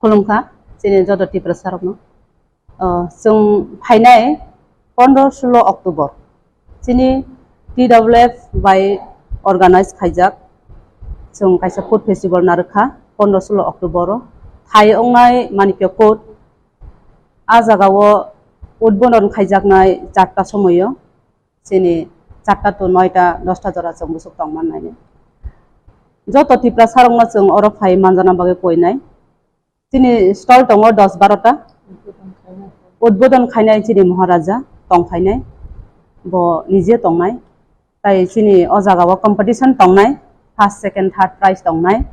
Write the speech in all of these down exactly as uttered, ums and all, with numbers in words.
Khulumkha, chini joto Tiprasa rokno. O, chwng phainai pondro sulo October, chini T W F bai organize khaijak, chwng kaisa food festival narwkha pondro sulo October o. Thai wngnai Manikya Court, a jagao udbodon khaijaknai charta somoio, chini charta to noita dosta jora chwng bwswk tongmannai. Joto Tiprasa rokno chwng oro phai manjana bagwi koinai. Chini stall tongo dos barota. Udbodon khainai chini Maharaja tong phainai. Bo nije tongnai. Tai chini o jagao competition tongnai. First, second, third prize tongnai.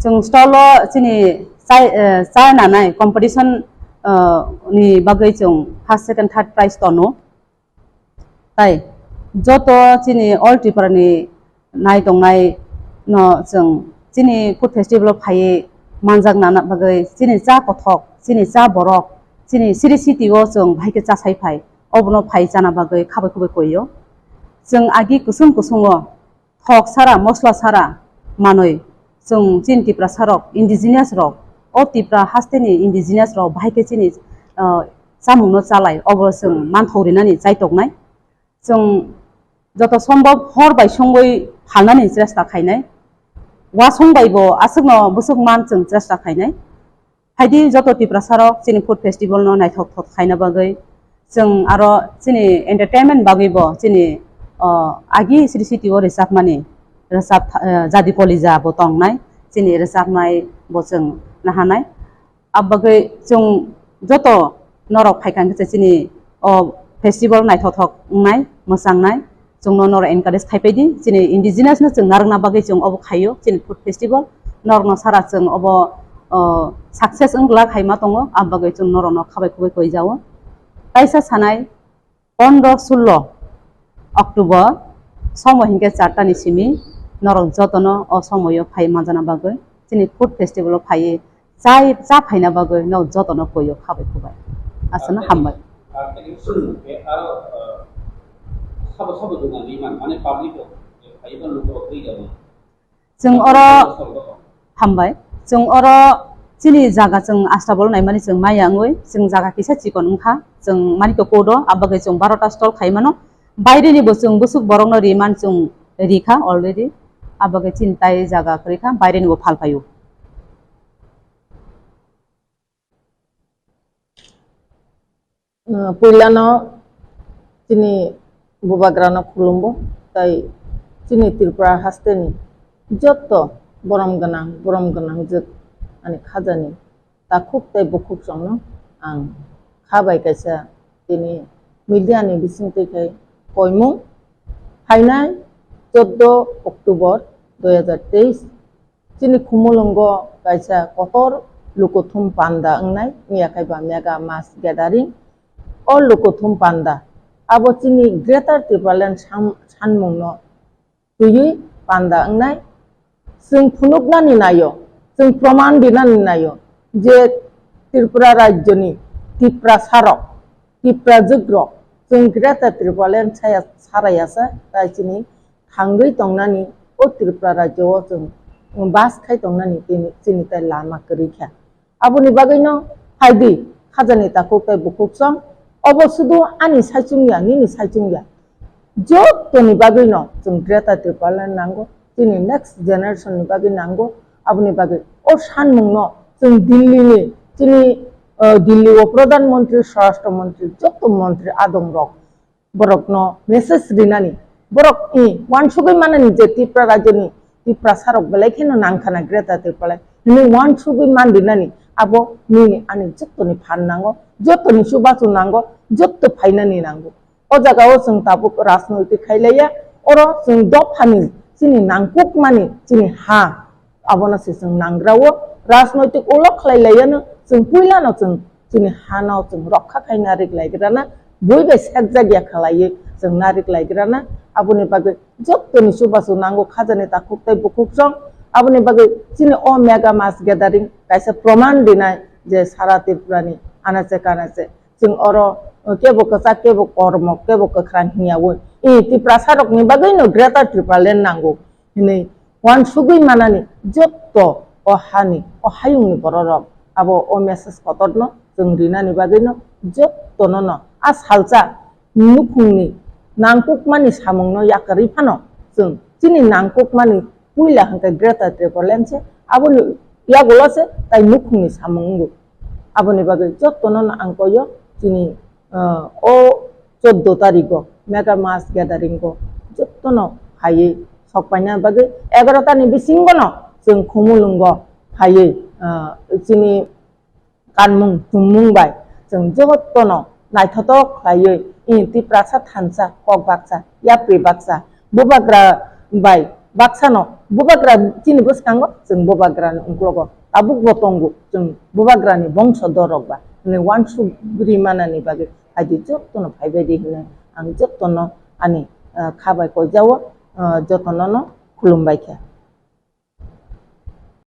Chwng stall o chini chai, eh, chai nanai competition, eh, ni bagwi chwng first, second, third prize tono. Tai joto chini all Tripura ni nai tongnai no chwng chini food festival o phaiwi manjak nana bagwi chini cha kothok, chini cha borok, chini siri city o chwng bahai khe chasai phai, obono phai chana bagwi khabai khubai koio. Chwng agi kusung kusung o thok sara, mosla sara manwi chwng chini Tiprasa rok, indigenous rok, o Tipra haste ni indigenous rok bahai khe chini, ah, chamung no chalai, obo chwng manthok rinani chaitoknai. Chwng joto sombhob hor bai songwi phalnani chesta khainai. Wasong bai bo aswkno bwswk man chwng chesta khainai. Phaidi joto Tiprasa rok chini food festival no naithok thok khaina bagwi, chwng aro chini entertainment bagwi bo chini, o, agi sri city o rwchapmani rwchap, eh, Jadi Kolija bo tongnai, chini rwchapnai bo chwng nahanai. Abagwi chwng joto norok phaikha hwnkhe chini o festival naithothok wngnai, mwchangnai, chwngno norok encourage khai paidi. Chini indigenous no chwng narwkna bagwi chwng obo khaio, chini food festival. Norokno sara chwng obo, o, success wng glak hai ma tongo, abagwi chwng norokno khabai khubui koi jao. Kaisa sanai, pondro sulo October, somo hinkhe charta ni simi, norok jotono o somoyo phai manjana bagwi chini food festival o phaiwi chai, cha phaina bagwi no jotono koyo khabai khubai. Aswkno hambai. Sabo sabo dogan ni man, mane public rok, phaiba lukurok twi jabo. Chwng oro, hambai, chwng oro chini jaga chwng astabol naimani chwng maya wngwi, chwng jaga kisa chikon wngkha, chwng Manikya Court o, abagwi chwng barota stall khai mano. Baire ni bo chwng bwswk borok no ri man chwng rikha already, abagwi chini tai jaga kwrwikha, baire ni bo phal phaio. Uh, puilano chini bubagrano khulumbo, tai chini Tripura hasteni jotto borom gwnang, borom gwnang jwk ani khajani takhuk tai bukhuk songno ang kha bai kaisa tini media ni bisingtwi khai koimung. Phainai chordo October dui hajar teis, chini Khumulwngo kaisa kotor lukuthum panda wngnai, wngya khai ba mega mass gathering. O lukuthum panda abo chini Greater Tipraland sam-, sanmungno twiwi panda wngnai. Chwng phunuknani naio, chwng proman rinani naio je Tripura rajyoni Tiprasarok, Tiprajwkrok, chwng Greater Tipraland saya sarayasa, tai chini thangwi tongnani, o Tripura rajyo o chwng bas khai tongnani tini chini tai lama kwrwi kha. Aboni bagwino phaidi khajani takhuk tei bukhuk song, obo sudu ani saichung ya, nini saichung ya. Jotoni bagwino chwng Greater Tipraland nango, chini next generation ni bagwi nango. Aboni bagwi o sanmungno chwng Delhi ni, chini, uh, Delhi o Pradhan Mantri, Swarashtra Mantri, joto mantri adong rok borokno message rinani, borok i uansugwi manani je Tipra rajyoni Tiprasarok belai kheno nangkhana Greater Tipraland hinwi uansugwi man rinani, abo nini ani jottoni phan nango, jottoni chubachu nango, jotto phainani nango. O jagao chwng tabuk rajnoitik khailaiya, oro chwng dophani chini nangkukmani chini ha, abono se chwng nangrao, rajnoitik ulo khlailaiyano, chwng puilano chwng chini hano chwng rokha khai narik laigrana, bui bai sekjak ya khlaiwi chwng narik laigrana. Aboni bagwi jottoni chubachu nango khajani takhuk tei bukhuk song. Aboni bagwi chini o mega mass gathering kaisa proman rinai je sara Tripurani anache kanache chwng oro, uh, kebo kwchak, kebo kormo, kebo kwkhwrang hwnyaui, i Tiprasarokni bagwino Greater Tipraland nango hinwi uansugwi manani jotto o hani, o hayungni bororok abo o message kotorno chwng rinani bagwino jotono no a salsa nukhungni nangkukmani samungno yakarwi phano chwng chini nangkukmani puila hwnkhe Greater Tipraland se, aboni yagulo se tai nukhungni samung wngo. Aboni bagwi jotono no ang koyo chini, ah, o choudo tarigo mega mass gathering o jotono phaiwi sok paina bagwi egaroh tani bisingo no chwng Khumulwngo phaiwi, ah, chini kanmung tumung bai chwng jotono naithotok khlaiwi, i Tiprasa thansa kok baksa, yapri baksa, bubagra bai baksano, bubagra chini bwskango chwng bubagrani uklogo tabukbo tongo, chwng bubagrani bongso dorok ba hwnwi uansuk ri manani bagwi phaidi jotono phaibaidi hwnwi ang jotono ani, ah, kha bai koijao, ah, jotono no khulumbai kha.